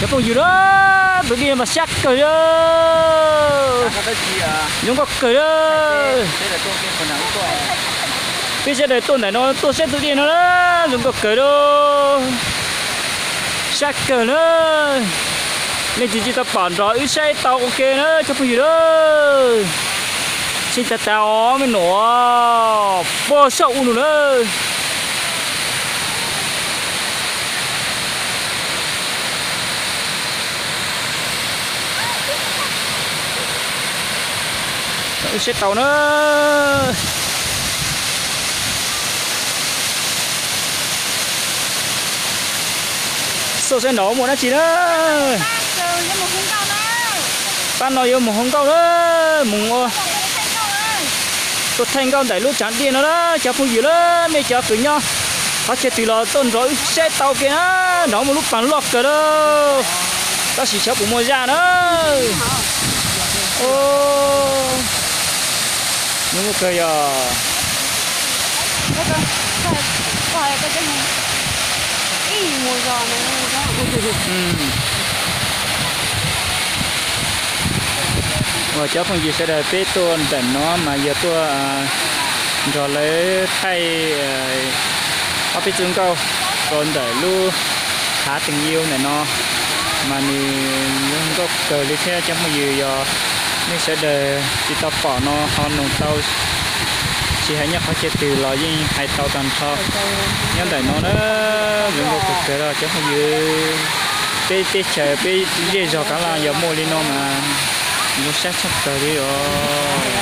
Cov phooj ywg na, tus dej mas sab kawg li. Zoo nkauj kawg li. Peb sawv daws tuaj ntawm no tuaj saib tus dej no na, zoo nkauj kawg li. Sab kawg na. Leej twg tsis tau pom nrog wb saib tau ua ke na cov phooj ywg na. Tsheb tag tas os me nyuam, puag saum ub no na. Wb saib tau na. Xauj saib nraud muaj dab tsi na. Pab no yuav mus hu nkauj na, mus ua tuaj thaij nkauj ntawm lub tsaav dej no na cov phooj ywg na. Nej cov kws nyob qhov chaw twg los tuaj nrog wb saib tau ke na. Nov muaj lub paag loj kawg na, tab sis xyov puas muaj zaj na. Zoo nkauj kawg yog. Uas cov phooj ywg sawv daws, peb tuaj ntawm no mas yog tuaj nrog lawv thaij ob peb txoj nkauj rau ntawm lub hav teev yau ntawm no, mas nws zoo nkauj kawg li thiab cov phooj ywg. Yog nej sawv daws tsis tau pom no ho nug tau, tsis hais nyob qhov chaw twg los yeej hais tau tag nrho. Nyob ntawm no na, zoo nkauj kawg kawg li cov phooj ywg. Peb teb chaws peb zej zog kav las yog muaj li no mas zoo sab tshaj plaws li os.